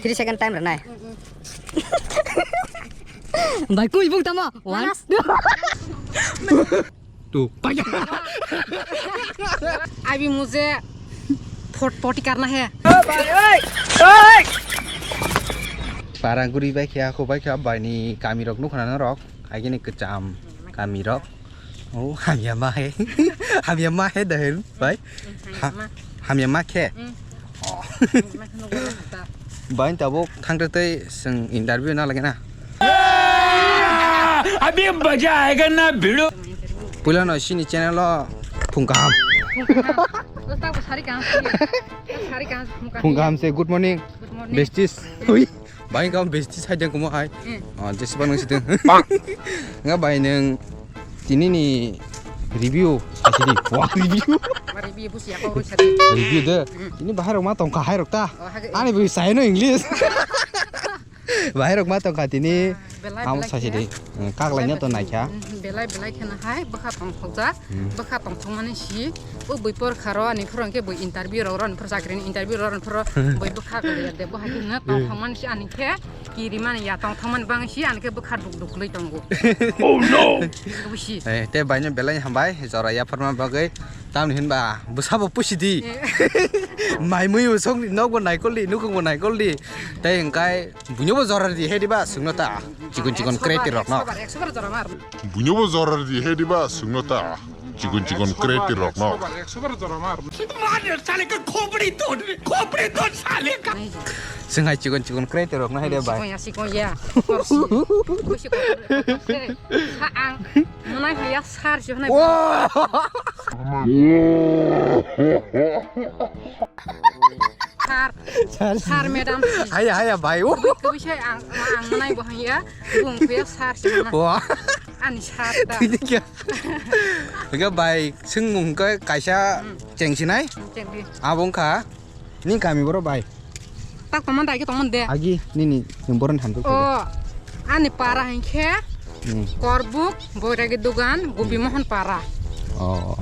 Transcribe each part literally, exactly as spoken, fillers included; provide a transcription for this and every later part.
Three second time rwnai. Bai, kui bung tamo. One, two. अभी मुझे फोट-, पोटी करना है। Parang guri bai khe, ako bai khe, bai ni kami rok nukha na norok, agini kwcham kami rok. Oh, hamya ma he. Hamya ma he da hen, bai? Ha, hamya ma khe. Bai tabuk thangte tei sing interview na lagi na. Abhi maza aayega na bhidu. Puila no sini channel o phung kaham. Phung kaham se, good morning. Good morning. Besties. Ui. Bai, kamo besti saijak kumo hai. Hmm. Ah, jesi bang nang sideng. Nga bai nang tini ni review sasidi. Wah, review. Ma review busi ya kau roi sadi. Review de. Hmm. Ini bahai rok ma tongkha hai rok ta. Oh, hage. Ani bui sai no English. Bahai rok ma tongkha tini. Ah, belai, amo belai sasidi. Khe. Hmm, kak laina to naikha. Hmm, belai, belai khena hai, bwkha tongthokjak. Hmm. Bwkha tongthokmani si, o bui por kharo, ani phoro hwnkhe bui interview rok rw, ani phoro chakri ni interview rok rw, ani phoro bui bwkha kwrwi ya de, bo hai kheno tongthokmani si, ani khe kirimani ya tongthokmani bangwi si, ani khe bwkha duk duk kwlwi tongo. Oh no! Busi. Eh, te baino belai hambai, jora yapharma bagwi, tamni hinba bwsabo pusidi. Eh. Mai mui usok ni nokbo naikoldi, nukhungbo naikoldi, tei hwnkhe buinobo jora ridi he diba, sungno ta, chikon chikon creative rok no. Ekso bar, ekso bar jora mar. Buinobo jora ridi he diba, sungno ta. Chikon chikon creative rok no. Sing hai chikon chikon creative rok no hai de bai. Sikon ya, sikon ya. Korsi. Busi korsi. Sa ang. Mwnai hai ya sar si hwnai. Wow. Sar. Sar. Sar, madam. Haya, haya, bai. Kebisa ang, ang mwnai bo haya. Bung khe sar si hwnai. Wah. Ani sar da. Ini kya? Enggak, bai. Sengmung ke kaisa, hmm, cheng sinai. Cheng di. Abong kha. Ni kami boro bai. Tak tongman da, agi tongman de. Agi, nini, yang boron hantu. Oh. Ani para hingke. Hmm. Korbuk, Boiragi Dugan, Gubi Mohon para. Oh.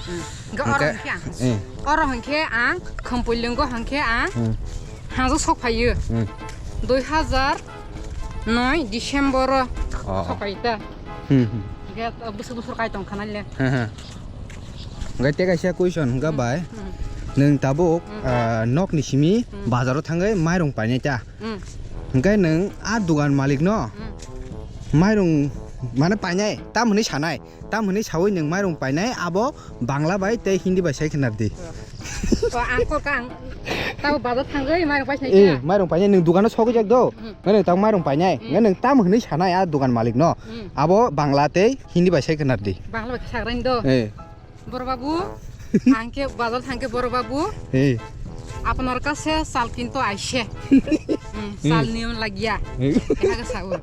Hmm. Enggak, oro hingke ang. Eh. Oro hingke ang, Khampui Lenggo hingke ang. Hmm. Hangjo sok phayu. Hmm. Dui hazar noi December o sok pai ta. Hmm, hmm. Enggak, busur busur kai tong khanai le. Hmm, hmm. Enggak, te kaisa question, enggak bai. Hmm. Neng tabuk, hmm, ah, nok ni simi, hmm, bazar o thangai mairung painai ta. Hmm. Hingke nwng a dugan malik no, hmm, mairung mane painai, tam hwnwi sanai, tam hwnwi saui nwng mairung painai, abo Bangla bai tei Hindi bai sai khwna rwdi. O, ang kok ang tabo bazar thangwi mairung paisnai kha. Eh, mairung painai nwng dugano sogwi jak do. Hmm. Nwng tam mairung painai, hmm, nwng tam hwnwi sanai a dugan malik no. Hmm. Abo Bangla tei Hindi bai sai khwna rwdi. Bangla bai khe sagraini do. Eh. বড়বাবু, আঙ্কে বাজার থাঙ্কে বড়বাবু, এই। আপনার কাছে চাল কিনতে আইসে। হুম, চাল নিয়ম লাগিয়া। এই। এহাকে চাউল।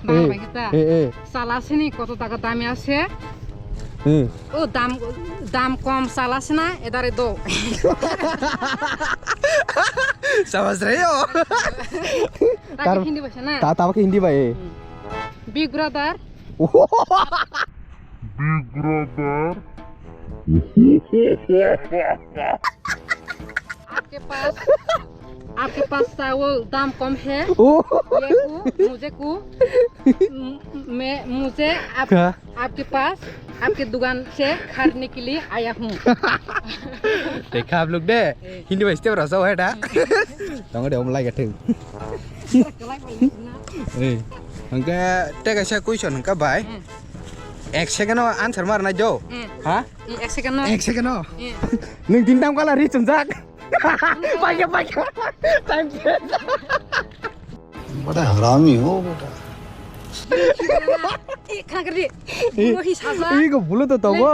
বাংলা এই, ভাষাটা। এই, এই। চাল আছে নি? কত টাকা দামে আছে? হুম। ও, দাম, দাম কম চাল আছে না? এদারে দো। Sabas reo. তাকে হিন্দি ভাষা না? Ta-, ta-, ta-, hindi ba, eh? হুম। Big brother। Big brother। आपके पास, आपके पास चावल दाम कम है। ये को, मुझे को, म-, मैं, मुझे आप, हाँ। आपके पास, आपके दुकान से खरीदने के लिए आया हूँ। Dekha aap log de, eh, Hindi bai step rasa hai da. Tongo de om lai ga thung. Eh, hingke tei kaisa question hingka bai. Hmm. Ek second o answer mar nai do. Hmm. Ha? Hmm, ek second o. Ek second o. Hmm. Nwng tin tam kala ri chumjak. Paikha, paikha. Time শেষ. बड़ा हरामी हो बेटा। Eh, khana kari. Eh, bulo hi saja. Eh, ko bulo to tongo.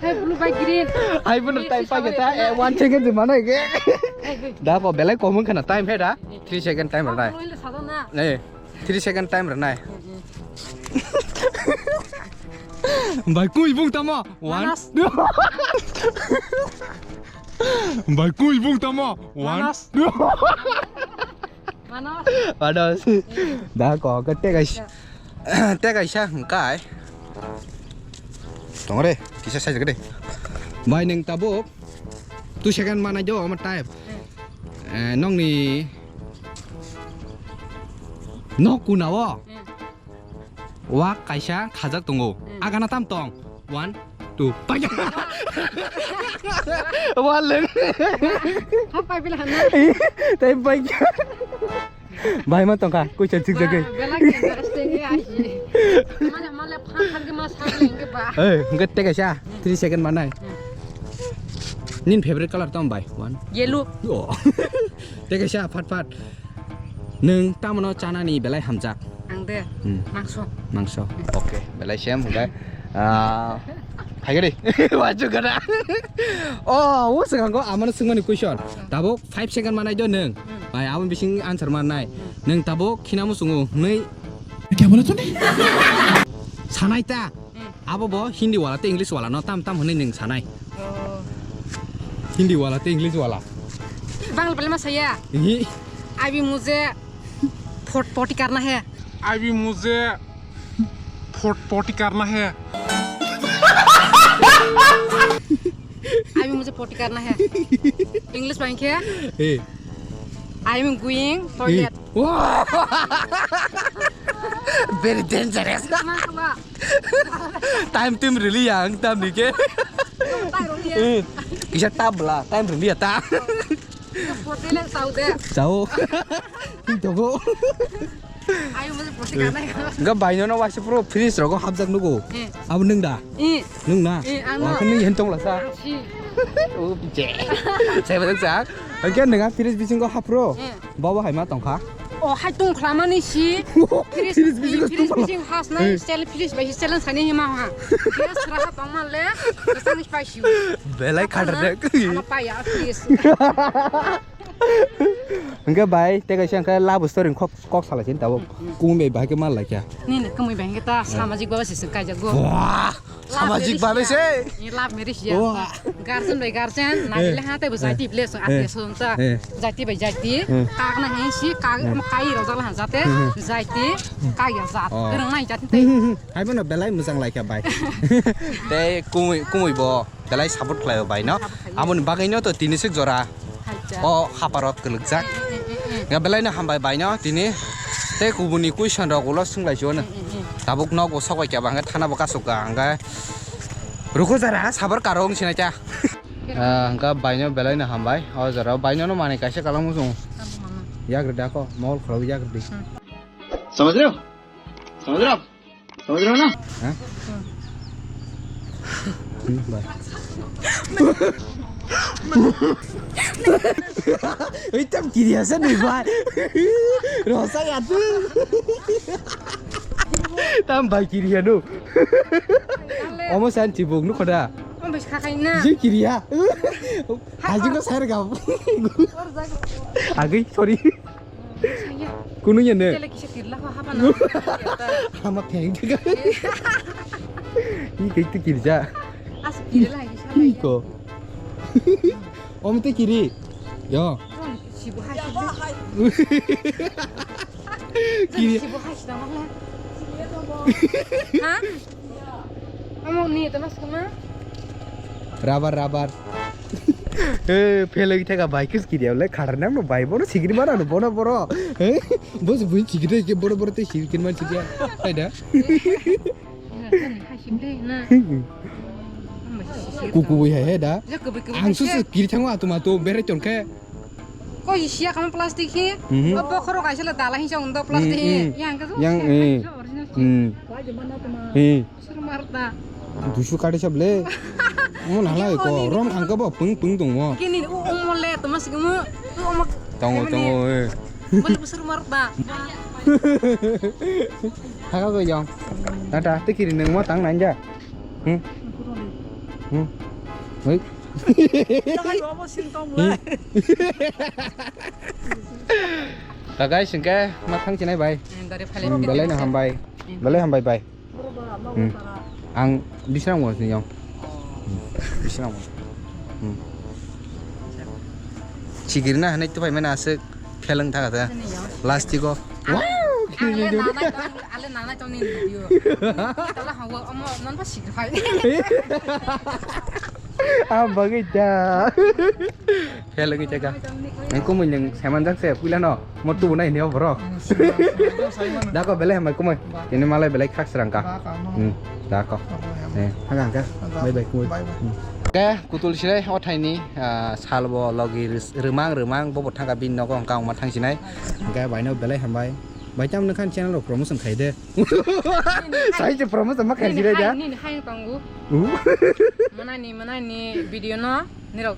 Hai, bulo bai green. Hai, bulo time paikha ta. Eh, one second se mana ke. Hai, hai. Da ko belai kom wngkha na time he da. Three second time rwnai. Bulo ile saja na. Eh, three second time rwnai. Bai kui bung tamo. One. Manas. Bai kui bung tamo. One. Manas. Manos. Manos. Da ko ke te kaisa. Te kaisa hingkai. Tongre, kisa sai gede. Bai neng tabuk. Two second mana jo ama time. Eh, nokni nok kunao wak kaisa khajak tongo. Hmm. Agana tam tong? One, two, paikha. Waleng. Hapai bila hana. Tei paikha. Bai ma tongkha, kuisa chikjagwi. Ba, belak interesting ya, aji. Mana male phan phan ke mas hal lenge ba. Eh, hingke tei kaisa, three second manai. Hmm. Nin favorite color tong bai? One. Yellow. Oh. Tei kaisa, phat phat. Nwng tamano chanani belai hamjak? Ang de, hmm, mangso. Mangso. Okay, belai sem hwnkhe. Ah, phaikhe de. Wachu gana. Oh, o swkango amano swngmani question. Tabuk five second manai do nwng. Hmm. Bai, aboni bising answer mannai. Hmm. Nwng tabuk khina muchungo hwnwi. Kya bola tune? Sanai ta. Hmm. Abo bo Hindi wala tei English wala no tam tam hwnwi nwng sanai. Oh. Hindi wala tei English wala. Bangla pale ma saya. Hi. Abi mujhe pot poti karna hai. Abi mujhe pot poti karna hai. Abi mujhe poti karna hai. English bang khe? Hey. I am going toilet. Wah. Very dangerous. Masala. Time tim rili yang tam ni ke. Time rili ya. Eh, kisa tab la, time rili ya ta. Potele sau de. Sau. Togo. Ayo mo pote kana. Ga baino no waise pro fridge rogo hapjak nugo. Eh. Abo nung da? Eh. Nung na? Eh, ano. Wa kan nung yen tong la sa. Si. O je. Saya betul sa. Oke nung fridge bising go hapro. Eh. Baba hai ma tongkha? O hai tong khlamani si. Fridge, fridge bising fridge tong bising has na. Eh. Style fridge bai style sani hima ha. Gas raha tong man le. Kesan spicy. Belai khadar de. Ama pa ya fridge. Hingke bai, tei kaisa hingke love story kok, kok salai sini tabuk. Hmm, hmm. Kumui bai bahai ke mal laikya. Nini kumui bai hingke ta samajik baba sisi kaijak go. Wah, samajik baba se. Ni love marriage ya. Wah. Guardian bai guardian, na bile ha tei bo jaiti bile so, eh, ate so ta. Eh. Jaiti bai jaiti, eh, kak na hin si, kak, hmm, kai rojak la jate, hmm, jaiti, kai ya jat. Oh. Kereng nai jati tei. Hmm, hmm, hmm. Hai bono belai mojang laikya bai. Tei kumui, kumui bo. Belai support khlaio bai no. Support khlaio. Aboni bagwi no to tini sik jora. Hacha. O haparo kwlwkjak. Eh, eh, eh, eh. Nga belai no hambai bai no tini. Tei kubuni question rok ulo swnglaisio no. Eh, eh, eh. Tabuk nok bo sokbai kya ba hwnkhe thana bo kasuk ka hwnkhe. Ruko jara sabar karo wng sinai cha. Ah, hwnkhe bai no belai no hambai. O jora bai no no manwi kaisa kalang muchung. Tamo mama. Yak rwdi ako, mol khorok yak rwdi. Hmm. Samajh rahe ho? Samajh rahe ho? Samajh rahe ho na? Ha? Hmm, bai. Oi, tam kiri asa ni bai. Rosa ya tu. Tam bai kiri ya no. Omo san chibuk no khoda. Omo bai khakai na. Je kiri ya. Haji ko sar ga. Agui, sorry. Kunu ya ne? Tele kisa kirla ho haba na. Ama theng thega. Ni kai tu kirja. As kirla hai sa. Iko. Om te kiri. Yo. Sibu hai sibu. Kiri. Sibu hai sibu. Ha? Amo ni to mas kuma. Rabar, rabar. Eh, pheloi thega bai kis kiri le khadar nam no bai bono sigiri mana no bono boro. Eh, bos bui sigiri ke boro boro te sigiri man sigiri. Hai da. Kuku bui hai hai da. Ang su su kiri thango atum atum berai ton khe. Ko isia kama plastic hi. Mhm. O bokhoro kaisa le dala hi sa undo plastic hi. Mhm, mhm. Yang ke yang, eh. Original. Hmm. Eh. Sur marta. Dusu kade sable. Mo nala ko rom khangka bo pung pung tong mo. Kini u umole to mas mo. U umo. Tongo tongo eh. Bal busur marta. Haga go jong. Tata te kiri nang mo tang nanja. Hmm. Hmm. Hoi. Ta guys, hingke ma thang chinai bai. Hmm, dari phalai. Hmm, belai no hambai. Hmm. Belai hambai bai. Hmm. Ang bisrang mo sini yong. Hmm. Bisrang mo. Hmm. Chigirna hanai tu bai mana asik phelang thaga ta. Plastic o. Wow. Ale nanai tong, ale nanai tong ni video. Tala hawa omo non ba sigir phai. Ang bagwi da. Fel wngwi chaka. Ang kumui nang saiman jak se puila no. Mo tu nai neo borok. Dako belai hambai kumui. Ini malai belai khak serang ka. Hmm. Dako. Eh, haga haga. Bye bye kumui. Bye bye. Hmm. Ke kutul sirai o thaini, ah, salbo logi ris-, remang remang bobo thangka bin nogo hongka hongma thangsinai. Hingke baino belai hambai. Bai tam nokhan channel rok promotion khai de. Sai se promotion ma khai sirai da. Nini hai tongo. Uh. Manani manani video no nirok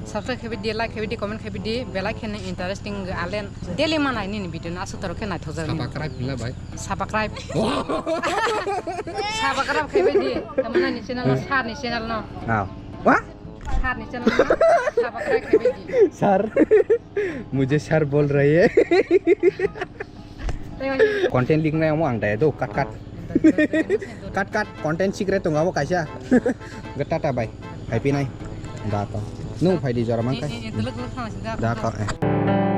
subscribe khebi di, like khebi di, comment khebi di, belai kheno interesting alen daily manai nini video no asuk toro khe naithok jak. Subscribe pila bai. Subscribe. Subscribe khebi di, manani channel no, sir ni channel no. Ah. Wah? Sir ni channel no subscribe khebi di. Sir, mujhe sir bol rahe hai. Content leak nai amo ang daya do, cut, cut. Cut, cut, content secret tong abo kaisa. Ge tata bai. Hai pi nai. Da ko. Nung phai di jora mang kai. Da ko. Eh.